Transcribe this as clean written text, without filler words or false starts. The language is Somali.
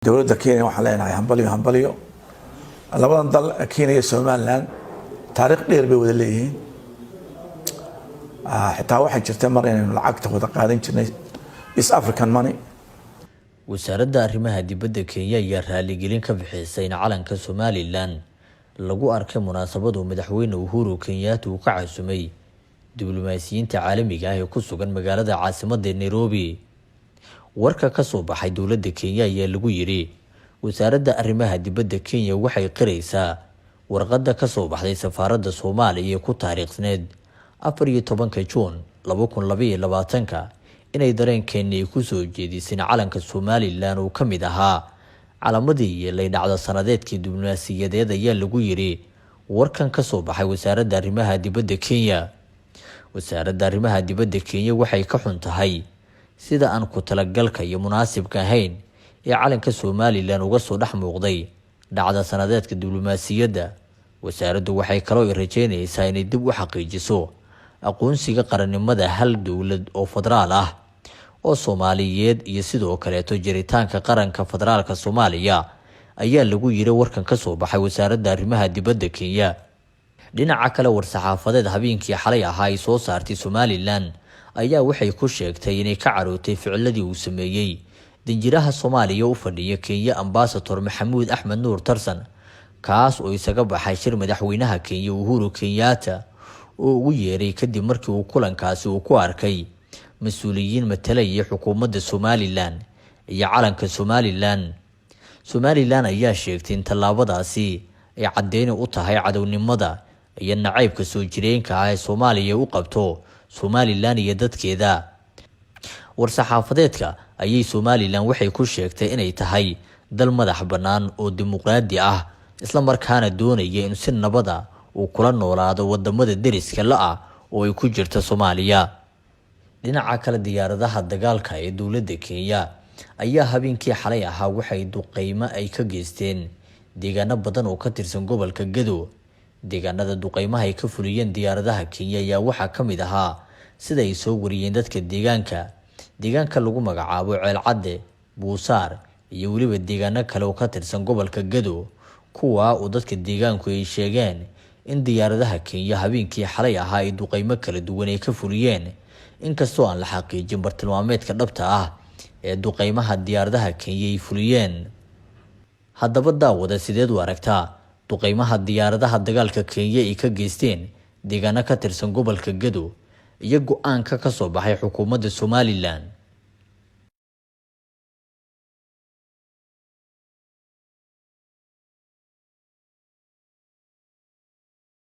Dowladda Kenya waxaan leenahay hambalyo, hambalyo. Labadan dal, Kenya iyo Somaliland, taariikh dheer bay wada leeyihiin. Xitaa waxay jirta mar inaynu lacagta wada qaadan jirnay, East African money. Wasaaradda Arrimaha Dibadda Kenya ayaa raaligelin ka bixisay in calanka Somaliland lagu arkay munaasabadu Madaxweyne Uhuru Kenyatta uu ka casumay diblomaasiyiinta caalamiga ah ee ku sugan magaalada caasimadda Nairobi. Warka ka soo baxay dowladda Kenya ayaa lagu yiri: Wasaaradda Arrimaha Dibadda Kenya waxay qiraysaa warqadda ka soo baxday safaaradda Soomaaliya ee ku taariikhsneed 14-ka Juun 2022-ka inay dareenkeeni ay kusoo jeedisay in calanka Somaliland uu ka mid ahaa calamadii yeelay dhacdo sanadeedkii diblomaasiyadeed, ayaa lagu yiri warkan ka soo baxay Wasaaradda Arrimaha Dibadda Kenya. Wasaaradda Arrimaha Dibadda Kenya waxay ka xun tahay sida aan ku talagalka iyo munaasibka ahayn ee calanka Somaliland uga soo dhex muuqday dhacda sanadeedka diblomaasiyadda. Wasaaraddu waxay kaloo rajeynaysaa inay dib u xaqiijiso aqoonsiga qarannimada hal dowlad oo federaal ah oo Soomaaliyeed iyo sidoo kaleeto jiritaanka qaranka federaalka Soomaaliya, ayaa lagu yiri warkan ka soo baxay Wasaaradda Arrimaha Dibadda Kenya. Dhinaca kale, war-saxaafadeed habeenkii xalay ahaa ay soo saartay Somaliland ayaa waxay ku sheegtay inay ka carootay ficiladii uu sameeyey danjiraha Soomaaliya u fadhiya Kenya, Ambasador Maxamuud Axmed Nuur Tarsan, kaas oo isaga baxay shir madaxweynaha Kenya Uhuru Kenyatta oo ugu yeeray, kadib markii uu kulankaasi uu ku arkay mas-uuliyiin matalaya xukuumadda Somaliland iyo calanka Somaliland. Somaliland ayaa sheegtay in tallaabadaasi ay cadeyni u tahay cadownimada iyo nacaybka soo jireenka ah ee Soomaaliya u qabto Somaliland iyo dadkeeda. War-saxaafadeedka ayay Somaliland waxay ku sheegtay inay tahay dal madax bannaan oo dimuqraadi ah, islamarkaana doonaya in si nabada uu kula noolaado wadamada deriska la ah oo ay ku jirto Soomaaliya. Dhinaca kale, diyaaradaha dagaalka ee dowladda Kenya ayaa habeenkii xalay ahaa waxay duqeymo ay ka geysteen deegaano badan oo ka tirsan gobolka Gado. Deegaanada duqeymaha ay ka fuliyeen diyaaradaha Kenya ayaa waxaa ka mid ahaa, sida ay soo wariyeen dadka deegaanka, deegaanka lagu magacaabo Ceelcadde, Buusaar iyo weliba deegaano kale oo ka tirsan gobolka Gado, kuwaa oo dadka deegaanku ay sheegeen in diyaaradaha Kenya habeenkii xalay ahaa ay duqeymo kala duwan ay ka fuliyeen, inkastoo aan la xaqiijin bartilmaameedka dhabta ah ee duqeymaha diyaaradaha Kenya ay fuliyeen. Haddaba daawada, sideed u aragtaa duqeymaha diyaaradaha dagaalka Kenya ay ka geysteen deegaano ka tirsan gobolka Gado iyo go-aanka ka soo baxay xukuumadda Somaliland?